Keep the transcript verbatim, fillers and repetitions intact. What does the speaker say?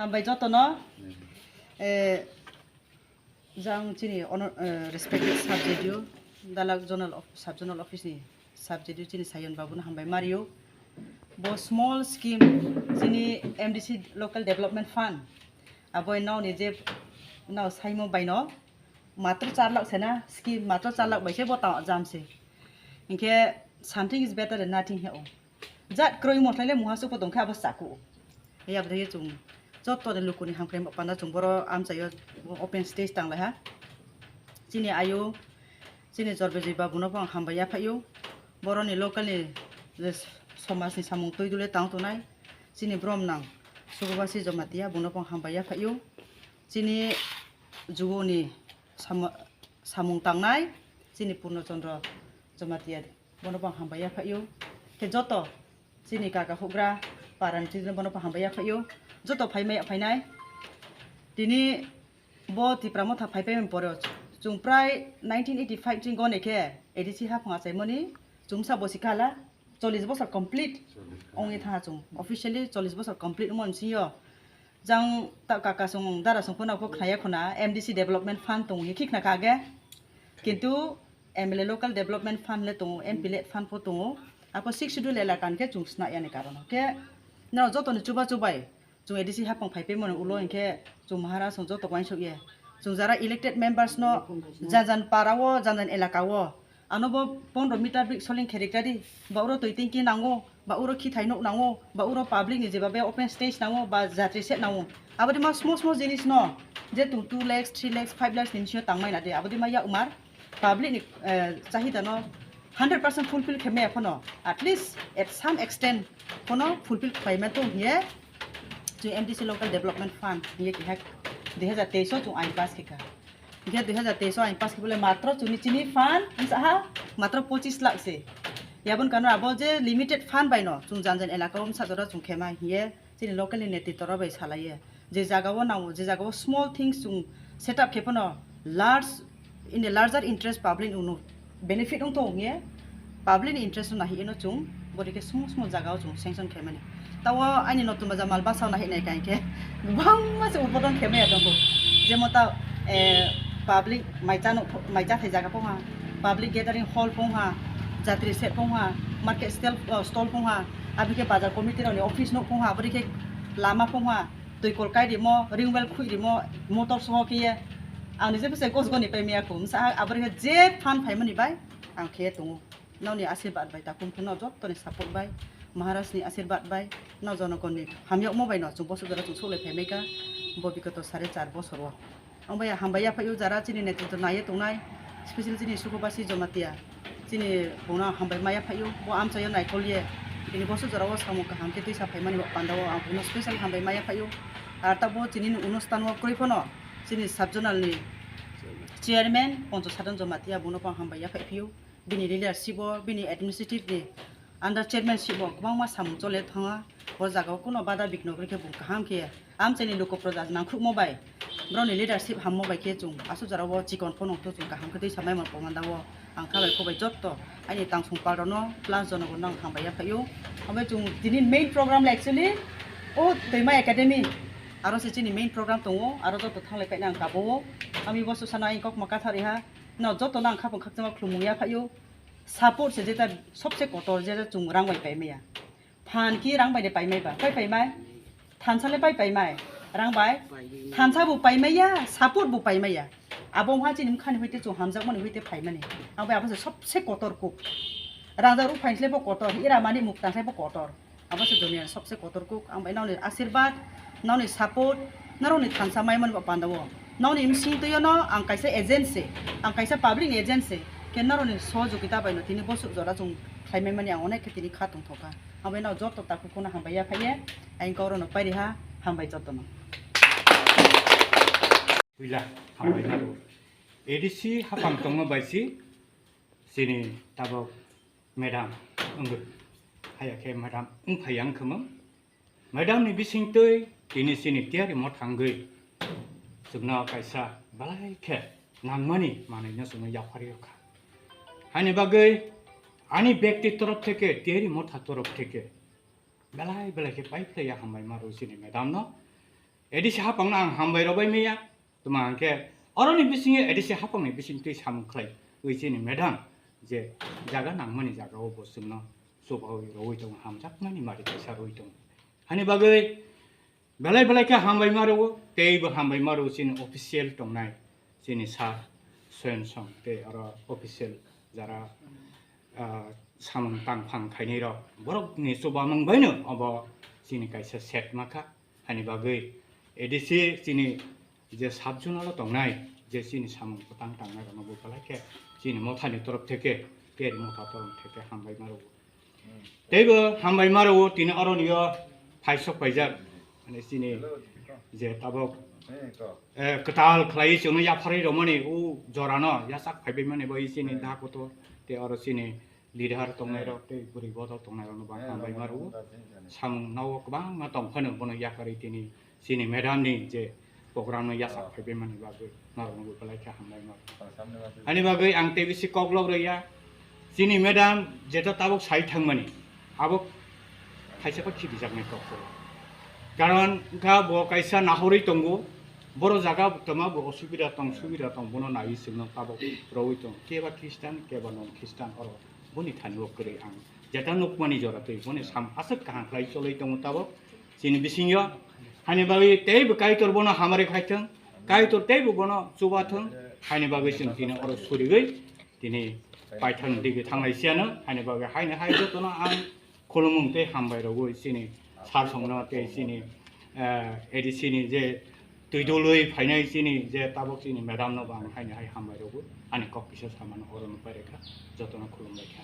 Hambai jotono, eh, jang chini honor, eh, respected sub J D O, Dalak Zonal Of-, Sub Zonal Office ni sub J D O chini Sayon Babu no hambai mario. Bo small scheme chini M D C Local Development Fund, abo nao ni je nao saimo bai no matro char lakh sena scheme, matro char lakh bai se bo ta jam se. Hinkhe something is better than nothing he o. Jat kroi mo thaile muha supo tongkhe abo chaku. He abo de chung joto de lukuni hamkrai panda chung boro amchaio open stage tang lai ha. Chini ayo, chini Jorbejoi Babu no bo ang hambai ya phaio. Boro ni local ni je somaj ni samung twi dule tang tonai. Chini brom nang Sugubasi Jamatia bo no bo ang hambai ya phaio. Chini jugo ni sama-, samung tangnai chini Purno Chandra Jamatia. Bono bo ang hambai ya phaio. Khe joto chini kaka hugra parani chini bono bo hambai ya phaio. Joto phaimai phainai. Tini bo Tipra Motha phaipai pore chung prai nineteen eighty-five ching gone khe A D C haphang achaimani chumsa bosi kala chollish bosor complete ongwi thaha chung. Officially chollish bosor complete wngmani singyo. Jang ta kaka song dara song phano kok khnaya khuna M D C Development Fund tong hi khikna kage. Kintu M L A Local Development Fund le tongo, M P led fund pho tongo. Apo Sixth Schedule elaka ni khe chung sna yani karon. Khe no joto ni chuba chubai chung A D C haphang phai pemon ulo hinkhe chung Maharaj song joto wain sok ye. Chung jara elected members no jan jan para o, jan jan elaka o. Ano bo pondro meter bik soling kherik tadi. Ba uro twi tingki nango. Ba uro khithai nok nango, ba uro public ni jeba be open stage nango, ba jatri set nango. Abodi ma small small jinis no, je tung two lakhs, three lakhs, five lakhs ni bisingo tangmai na de, abodi ma yak umar public ni, eh, chahida no hundred percent fulfill khe maya phano, at least at some extent phano fulfill khlai man tong hiye. Chwng M D C Local Development Fund hiye keha dui hazar teis o chwng ain pass khe kha. Hinkhe dui hazar teis o ain pass khe bole matro chwngni chini fund wngsa ha matro pochis lakh se. Yabon kano abo je limited fund bai no chwng jan jan elaka o wngsa jora chwng khe ma hiye chini local ni netritwa rok bai salai ye. Je jaga o nango, je jaga o small things chwng set up khe phano large, in the larger interest public ungno benefit wng thung hiye public ni interest no nahi eno chwng bori khe small small jaga o chwng sanction khe mani. Tao ani notun baja mal basa o nahi nai kai khe kwbangma se udbodon khe maya tongo. Jemo ta, eh, public mai cha no, mai cha thai jaga pongha, public gathering hall pongha, jatri set pongha, market stall, oh, stall pongha, aboni khe bazar committee rok ni office no pongha, aboni khe lama pongha, twi kol kai rimo, ring well khui rimo, motor soho khe ye. Ang ni je bwsai gos goni pai maya kho, msa aboni khe je fund phai mani bai ang khe tongo. Nokni asirbad bai, takhum phano jotoni support bai, Maharaj ni asirbad bai, no jonogonni hamyokmo bai no chwng bosok jora chwng suklai phai mai kha, bo bigoto sare char bosor o. Ang bai hambai ya phai o jara chini netritwa nai ye tongnai, special chini Sukhobasi Jamatia, chini bungno hambai ma ya phai o, bo amchai o naikol ye, bini bosok jora o samung kaham khe twi sa phai mani bo panda o ang bungno special hambai ma ya phai o. Ar tabuk chini ni onusthan o kwrwi phano chini sub zonal ni chairman Poncho Sadhan Jamatia bungno bo ang hambai ya phai phai o. Bini leadership o, bini administrative ni under chairmanship o kwbangma samung chole thangha. O jaga o kuno bada bikno kwrwi khe bung kaham khe amchaini luku proja nangkhukmo bai, borokni leadership hammo bai khe chwng aswk jora o chikon phano wngthu chwng kaham khe twi samai mano pamanda o. Ang kha bai kho bai jotto ani tangsong pal rokno plus jonogon no ang hambai ya phai o. Hambai chwng tini main program le actually o Twima Academy, aro se chini main program tongo, aro jotto thanglai paina ang kabo o. Ami bo swsano ang kok ma kathar iha. No, joto no ang khapang khakchangma khulumung ya phaio. Support se jeta sobse kotor, jeta chwng rang bai pai maya. Phan ki rang bai de pai mai ba, pai pai mai. Thansa le pai pai mai. Rang bai. Thansa bo pai maya, support bo pai maya. Abo wngkha chini mkhani hoite chwng hamjakmani hoite phaimani. Ang bai abo se sobse kotor kuk. Rang jak ruk phainai le bo kotor, ira mani muk tang le bo kotor. Abo se duniani sobse kotor kuk. Ang bai nokni asirbad, nokni support, norokni thansa maimani bo panda o. Nokni bsing twi no ang kaisa agent se, ang kaisa public ni agent se. Khe norokni sohojogita bai no tini bosok jora chwng khlai maimani ang onek khe tini kha tongthok kha. Ang bai no joto takhuk no hambai ya phai ye, ang kok rok no pairi ha, hambai joto no. Puila hambai na rw. A D C hapang tongma bai si chini tabok Madam, wngwi haya khe madam wngphai yang khwmwng. Madam ni bisingtwi tini chini tiyari motha wngwi chwngno kaisa belai khe nangmani manwino chwngno yapharwi rwkha. Haini bagwi ani bekti torof theke, tiyari motha torof theke belai belai khe paiphlaiya hambai ma rw chini madam no. A D C hapangno ang hambai rwbai maya. Tuma hwnkhe oroni bisingo A D C hapangni bisingtwi samung khlai wi chini madam je jaga nangmani jagao bo chwngno chubawi rwui tongo, hamjakmani mari kaisa rwui tongo. Hani bagwi belai belai khe hambai ma rwo, teibo hambai ma rwo chini official tongnai chini sir Soyonsong tei oro official jara, ah, samung tangphang khainai rok borokni chubamung baino obo chini kaisa set ma kha. Hani bagwi A D C chini je sub zonal o tongnai je chini samung kwtang tangnai rokno bo belai khe chini mothani torof theke, Keri motha torof theke hambai ma rwo. Teibo hambai ma rwo tini oroni o phaisok paijak, mane chini je tabok, eh, kwtal khlai chwngno yapharwi rwmani o jorano yachak phaibai mani bai chini da kotor tei oro chini leader tongnai rok tei bwrwi bodol tongnai rokno bo hambai ma rwo. Samung no o kwbangma tong phano bono yakarwi tini chini madam ni je program no yachak phaibai mani bagwi norokno bo belai khe hambai ma rwo. Ani bagwi ang tei bisi kok lok rwya. Chini madam jeto tabuk sai thangmani, abo kaisa khe khibijaknai kok se. Karon wngkha bo kaisa nahorwi tongo, boro jaga tongma bo osubida tong, subida tong, bono naiwi chwngno tabuk rwui tong, keba Christian, keba non Christian, oro boni thani o kwrwi ang jeta nukmani jora twi boni sam aswk kaham khlai cholwi tongo tabuk. Chini bisingo hani bagwi teibo Kaitor bono hamari khaithwng, Kaitor teibo bono chubathwng, hani bagwi chwng tini oro surigwi tini paithang digi thanglai siano, hani bagwi haini hai jotono ang khulumung tei hambai rogwi chini sir songno tei chini, eh, A D C ni je twi dului phainai chini je tabuk chini madam no bo ang haini hai hambai rogwi ani kok kisa samano oro no pairikha, jotono khulumlaikha.